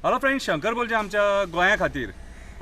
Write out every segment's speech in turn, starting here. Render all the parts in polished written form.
Hello friend, Shankar बोलचे आमच्या गोंया खातीर.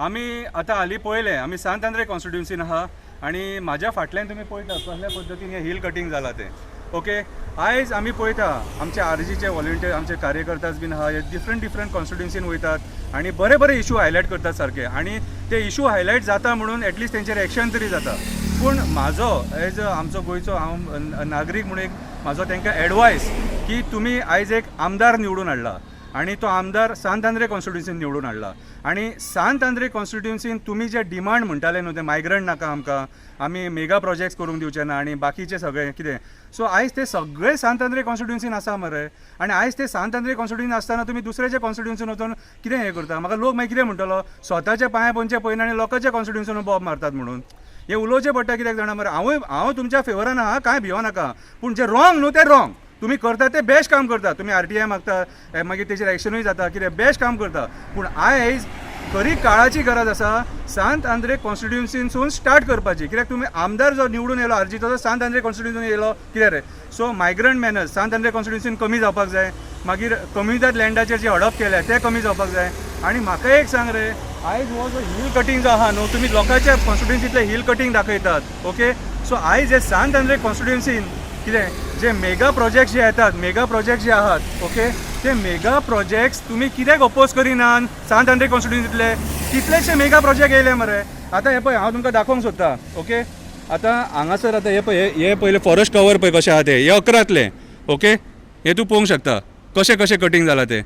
आमी आतां हालीं पळयलें, आमी सांत आंद्रे कॉन्स्टिट्युन्सीन आहा आनी म्हाज्या फाटल्यान तुमी पळयता कसल्या पद्दतीन हें हिल कटींग जालां तें. ओके, आयज आमी पळयता आमचे आरजीचे वॉलंटियर, आमचे कार्यकर्तास बीन आहा, हे डिफरंट डिफरंट कॉन्स्टिट्युन्सीन वयतात आनी बरे बरे इशू हायलायट करतात सारके, आनी ते इशू हायलायट जाता म्हणून एटलिस्ट तेंचेर एक्शन तरी जाता. पूण म्हाजो एज अ आमचो गोंयचो हांव नागरीक म्हणून एक म्हाजो तांकां एडवायस की तुमी आयज एक आमदार निवडून हाडला आनी तो आमदार सांत आंद्रे कॉन्स्टिट्युन्सीन निवडून हाडला आनी सांत आंद्रे कॉन्स्टिट्युन्सीन तुमी जे डिमांड म्हणटाले न्हू, ते मायग्रंट नाका आमकां, आमी मेगा प्रोजेक्ट्स करूंक दिवचे ना आनी बाकीचे सगळे कितें, सो आयज ते सगळे सांत आंद्रे कॉन्स्टिट्युन्सीन आसा मरे. आनी आयज ते सांत आंद्रे कॉन्स्टिट्युन्सीन आसतना तुमी दुसऱ्याच्या कॉन्स्टिट्युन्सीन वचून कितें हें करता? म्हाका लोक मागीर कितें म्हणटलो, स्वताच्या पांया पोंदचे पळयना आनी लोकांच्या कॉन्स्टिट्युन्सीन बोब मारतात म्हणून. हें उलोवचें पडटा कित्याक जाणा मरे, हांव तुमच्या फेवरान आहा, कांय भियो नाका, पूण जें रॉंग न्हू तें रॉंग. तुमी करता तें बेस्ट काम करता, तुमी आरटीआय मागता, मागीर तेचेर एक्शनूय जाता, कितें बेस्ट काम करता. पूण आयज खरी काळाची गरज आसा सांत आंद्रे कॉन्स्टिट्युन्सीनसून स्टार्ट करपाची, कित्याक तुमी आमदार जो निवडून येयलो आरजीचो तो सांत आंद्रे कॉन्स्टिट्युन्सीन येयलो कितें रे. सो मायग्रंट मॅनर्स सांत आंद्रे कॉन्स्टिट्युन्सीन कमी जावपाक जाय, मागीर कम्युनिदाद लँडाचेर जे हडप केल्या ते कमी जावपाक जाय. आनी म्हाका एक सांग रे, आयज हो जो हिल कटींग जो आहा न्हू, तुमी लोकांच्या कॉन्स्टिट्युन्सींतले हिल कटींग दाखयतात. ओके, सो आयज हे सांत आंद्रे कॉन्स्टिट्युन्सीन कितें जे मेगा प्रोजेक्ट जे येतात, मेगा प्रोजेक्ट जे आहात, ओके, ते मेगा प्रोजेक्ट्स तुमी कित्याक अपोज करिनात? सांत आंद्रे कॉन्स्टिट्युन्सींतले कितलेशे मेगा प्रोजेक्ट येयले मरे. आतां हें पळय, हांव तुमकां दाखोवंक सोदता. ओके, आतां हांगासर आतां हें पळय, हें पयलें फॉरेस्ट कवर पळय कशें आहा तें, हें अकरांतलें. ओके, हें तूं पळोवंक शकता कशें कशें कटींग जालां तें.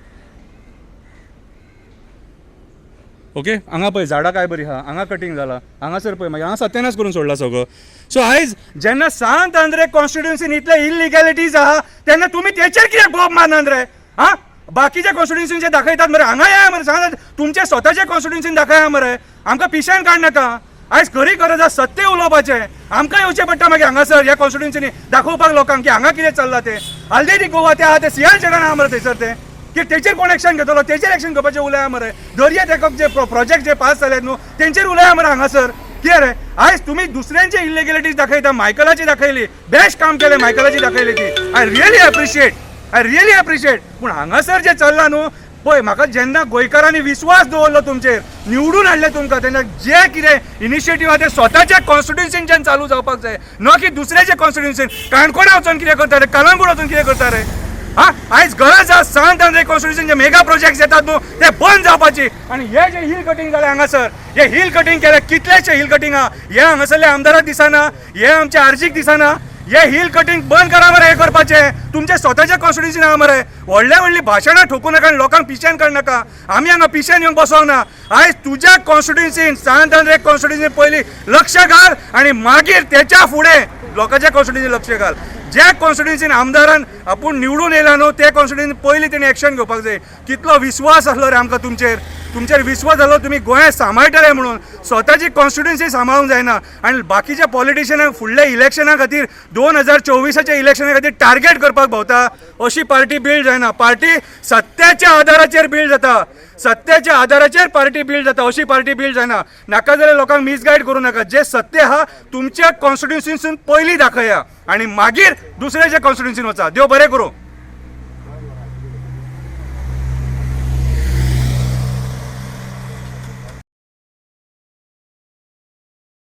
ओके, हांगा पळय झाडां काय बरी आहा, हांगा कटींग जाला, हांगासर पळय, मागीर हांगा सत्यानाश करून सोडला सगळो. सो आयज जेन्ना सांत आंद्रे कॉन्स्टिट्युन्सीन इतले इलिगॅलिटीज आहा तेन्ना तुमी तेचेर कित्याक बोब मारनात रे? आं, बाकीच्या कॉन्स्टिट्युन्सीचे दाखयतात मरे, हांगा या मरे, सांग तुमचे स्वताचे कॉन्स्टिट्युन्सीन दाखया मरे, आमकां पिशान काडनाका. आयज खरी गरज आसा सत्य उलोवपाचें, आमकां येवचें पडटा मागीर हांगासर ह्या कॉन्स्टिट्युन्सीनी दाखोवपाक लोकांक की हांगा कितें चल्लां तें. ऑलरेडी गोवा ते आहा ते सियार शेडान आहा मरे थंयसर तें, की तेचेर कोण एक्शन घेतलो, तेचेर एक्शन घेवपाचें उलया मरे. दर्या तेका जे प्रोजेक्ट जे पास जाले न्हू तेंचेर उलया मरे हांगासर. कितें रे, आयज तुमी दुसऱ्यांचे इलिगॅलिटीज दाखयता. मायकलाची दाखयली, बेस्ट काम केलें, मायकलाची दाखयली ती, I really appreciate, I really appreciate. पूण हांगासर जें चल्लां न्हू पळय, म्हाका जेन्ना गोंयकारांनी विस्वास दवरलो तुमचेर, निवडून हाडलें तुमकां, तेन्ना जे कितें इनिशिएटीव आहा ते स्वताच्या कॉन्स्टिट्युन्सीनच्यान चालू जावपाक जाय, न की दुसऱ्याच्या कॉन्स्टिट्युन्सीन. काणकोणा वचून कितें करता रे, कलंगूट वचून कितें करता रे? हा, आयज गरज आसा सांत आंद्रे कॉन्स्टिट्युन्सीन जे मेगा प्रोजेक्ट येतात न्हू ते बंद जावपाची. आनी हे जे हिल कटींग जालें हांगासर, हे हिल कटींग केलें, कितलेशे हिल कटींग आहा, हे हांगासरले आमदाराक दिसना, हे आमच्या आरजीक दिसना. हे हिल कटींग बंद करा मरे. हे करपाचें तुमच्या स्वताच्या कॉन्स्टिट्युन्सीन आहा मरे. व्हडल्या व्हडली भाशणां ठोकूं नाका आनी लोकांक पिशेन काडनाका. आमी हांगा पिशेन येवन बसोंक ना. आयज तुज्या कॉन्स्टिट्युन्सीन सांत आंद्रे कॉन्स्टिट्युन्सीन पयलीं लक्ष घाल आनी मागीर तेच्या फुडें लोकांच्या कॉन्स्टिट्युन्सीन लक्ष घाल. ज्या कॉन्स्टिट्युन्सीन आमदारान आपूण निवडून येयला न्हू ते कॉन्स्टिट्युन्सीन पयलीं तेणी एक्शन घेवपाक जाय. कितलो विस्वास आसलो रे आमकां तुमचेर, तुमचेर विस्वास जालो तुमी गोंयांत सांबाळटले म्हणून. स्वताची कॉन्स्टिट्युन्सी सांबाळूंक जायना आनी बाकीच्या पॉलिटिशियनांक फुडल्या इलेक्शना खातीर 2024 इलेक्शना खातीर टार्गेट करपाक भोंवता. अशी पार्टी बिल्ड जायना. पार्टी सत्याच्या आधाराचेर बिल्ड जाता, सत्याच्या आधाराचेर पार्टी बिल्ड जाता, अशी पार्टी बिल्ड जायना. नाका जाल्यार लोकांक मिसगायड करूं नाका. जे सत्य आहा तुमच्या कॉन्स्टिट्युन्सीसून पयलीं दाखया आनी मागीर दुसऱ्याच्या कॉन्स्टिट्युन्सीन वचा. देव बरें करूं.